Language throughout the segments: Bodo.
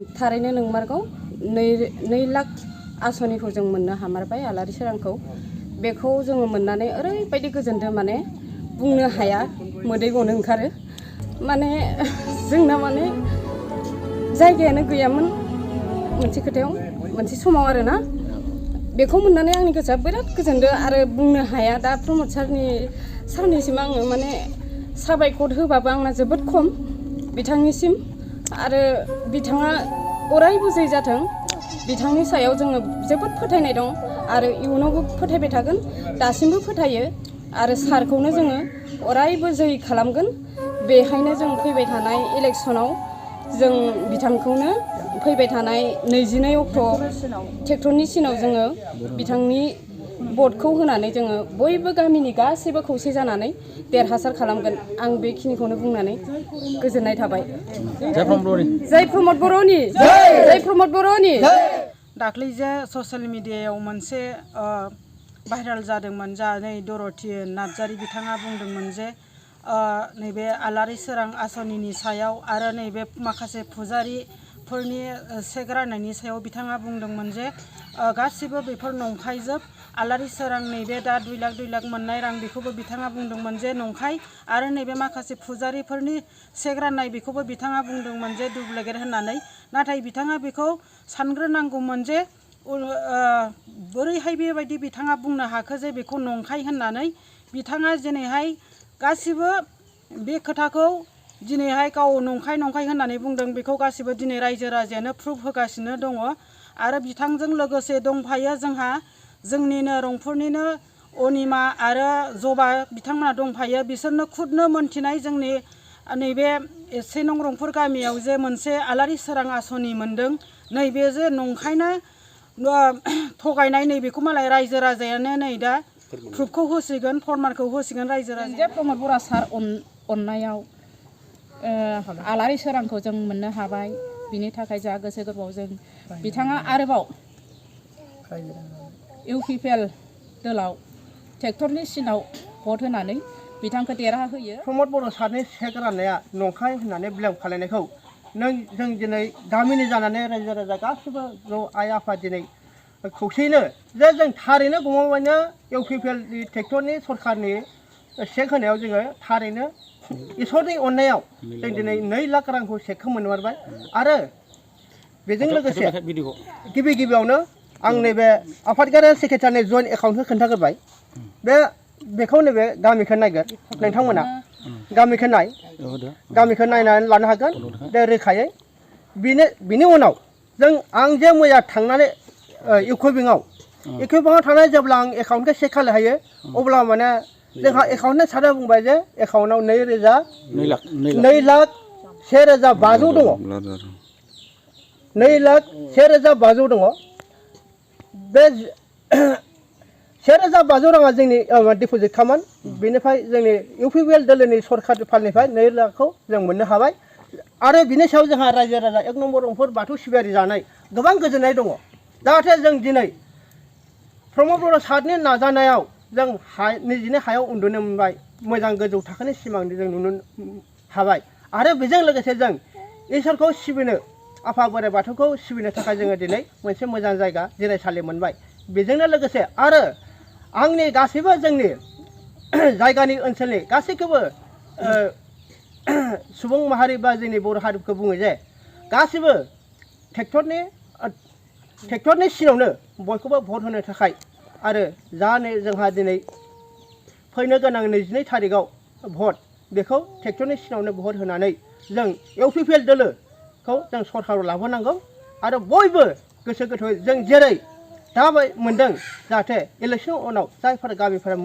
थारैनो नंमारगौ 2 लाख आसनिखौ जों मोननो हामारबाय आलारि सोरांखौ बेखौ जोङो मोननानै ओरैबायदि गोजोनदों माने बुंनो हाया मोदै गनो ओंखारो माने जोंना माने जायगायानो गैयामोन मोनसे खोथायाव मोनसे समाव आरोना बेखौ मोननानै आंनि गोसोआ बिराद गोजोनदों आरो बुंनो हाया दा प्रमद सारनिसिम आङो माने साबायखर होबाबो आंना जोबोद खम बिथांनिसिम आरो बिथाङा अरायबो जै जाथों बिथांनि सायाव जोङो जोबोद फोथायनाय दं आरो इयुनावबो फोथायबाय थागोन दासिमबो फोथायो आरो सारखौनो जोङो अरायबो जै खालामगोन बेहायनो जों फैबाय थानाय इलेक्सनाव जों बिथांखौनो फैबाय थानाय 22 अक्ट' ट्रेक्टरनि सिनाव जोङो बिथांनि भटखौ होनानै जोङो बयबो गामिनि गासैबो खौसे जानानै देरहासार खालामगोन आं बेखिनिखौनो बुंनानै गोजोननाय थाबाय जय प्रमद बर'नि जय प्रमद बर'नि दाख्लै जे ससियेल मिडियायाव मोनसे भाइराल जादोंमोन जा नै दरथि नार्जारि बिथाङा बुंदोंमोन जे नैबे आलारि सोरां आसनिनि सायाव आरो नैबे माखासे फुजारिफोरनि सेक राननायनि सायाव बिथाङा बुंदोंमोन जे गासिबो बेफोर नंखायजोब आलारि सोरां नैबे दा 2 लाख मोननाय रां बेखौबो बिथाङा बुंदोंमोन जे नंखाय आरो नैबे माखासे फुजारिफोरनि सेक राननाय बेखौबो बिथाङा बुंदोंमोन जे डुप्लिकेट होननानै नाथाय बिथाङा बेखौ सानग्रोनांगौमोन जे बोरैहाय बेबायदि बिथाङा बुंनो हाखो जे बेखौ नंखाय होननानै बिथाङा दिनैहाय गासिबो बे खोथाखौ दिनैहाय गाव नंखाय होननानै बुंदों बेखौ गासिबो दिनै रायजो राजायानो प्रुफ होगासिनो दङ आरो बिथांजों लोगोसे दंफायो जोंहा जोंनिनो रंपुरनिनो अनिमा आरो जबा बिथांमोना दंफायो बिसोरनो खुदनो मोनथिनाय जोंनि नैबे 1 नं रंपुर गामियाव जे मोनसे आलारि सोरां आसनि मोनदों नैबे जे नंखायना थगायनाय नैबेखौ मालाय रायजो राजायानो नै दा प्रुफखौ होसिगोन फरमानखौ होसिगोन रायजो राजाया प्रमद बर' सार अननायाव आलारि सोरांखौ जों मोननो हाबाय बिनि थाखाय जा गोसो गोरबोआव जों बिथाङा आरोबाव UPPL दोलाव ट्रेक्टरनि सिनाव भट होनानै बिथांखौ देरहाहोयो प्रमद बर' सारनि सेक राननाया नंखाय होननानै ब्लेम खालामनायखौ जों दिनै गामिनि जानानै रायजो राजा गासिबो ज' आइ आफा दिनै खौसेयैनो जे जों थारैनो गमामायैनो UPPL ट्रेक्टरनि सरकारनि सेक होनायाव जोङो थारैनो इसोरनि अननायाव जों दिनै 2 लाख रांखौ सेकखौ मोनमारबाय आरो बेजों लोगोसे गिबियावनो आं नैबे आफादगिरि सेक्रेटारिनि जइन्ट एकाउन्टखौ खोन्थाग्रोबाय बेखौ नैबे गामिखौ नायगोन नोंथांमोना गामिखौ नायनानै लानो हागोन बे रोखायै बिनि उनाव आं जे मैया थांनानै इउक' बेंकआव थांनानै जेब्ला आं एकाउन्टखौ चेक खालामनो हायो अब्ला माने जोंहा एकाउन्टनि सारा बुंबाय जे एकाउन्टआव 2 लाख 1,500 दङ 2 लाख 1,500 दङ बे 1,500 राङा जोंनि डिप'जिट खामोन बेनिफ्राय जोंनि UPPL दोलोनि सरकारनि फालनिफ्राय 2 लाखखौ जों मोननो हाबाय आरो बिनि सायाव जोंहा रायजो राजा 1 नम्बर रंपुर बाथौ सिबियारि जानाय गोबां गोजोननाय दङ जाहाथे जों दिनै प्रमद बर' सारनि नाजानायाव जों निजिनि हायाव उन्दुनो मोनबाय मोजां गोजौ थाखोनि सिमां जों नुनो हाबाय आरो बेजों लोगोसे जों इसोरखौ सिबिनो आफा बोराइ बाथौखौ सिबिनो थाखाय जोङो दिनै मोनसे मोजां जायगा जिरायसालि मोनबाय बेजोंनो लोगोसे आरो आंनि गासैबो जोंनि जायगानि ओनसोलनि गासैखौबो सुबुं माहारि बा जोंनि बर' हारिखौ बुङो जे गासैबो ट्रेक्टरनि सिनावनो बयखौबो भट होनो थाखाय आरो जोंहा दिनै फैनो गोनां 22 थारिखआव भट बेखौ ट्रेक्टरनि सिनावनो भट होनानै जों UPPL दोलोखौ जों सरकाराव लाबोनांगौ आरो बयबो गोसो गोथौयै जों जेरै दा मोनदों जाहाथे इलेक्सन उनाव जायफोर गामिफोरा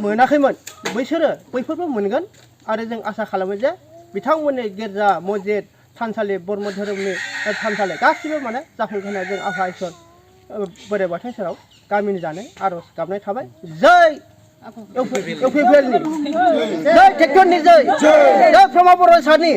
मोनाखैमोन बैफोरबो मोनगोन आरो जों आसा खालामो जे बिथांमोननि गिर्जा मस्जिद थानसालि ब्रह्म धोरोमनि थानसालि गासिबो माने जाफुंगोन होनना जों आफा इसोर बोराइ बाथौ सेराव गामिनि जानो आर'ज गाबनाय थाबाय जय UPPL नि जय ट्रेक्टरनि जय प्रमद बर' सारनि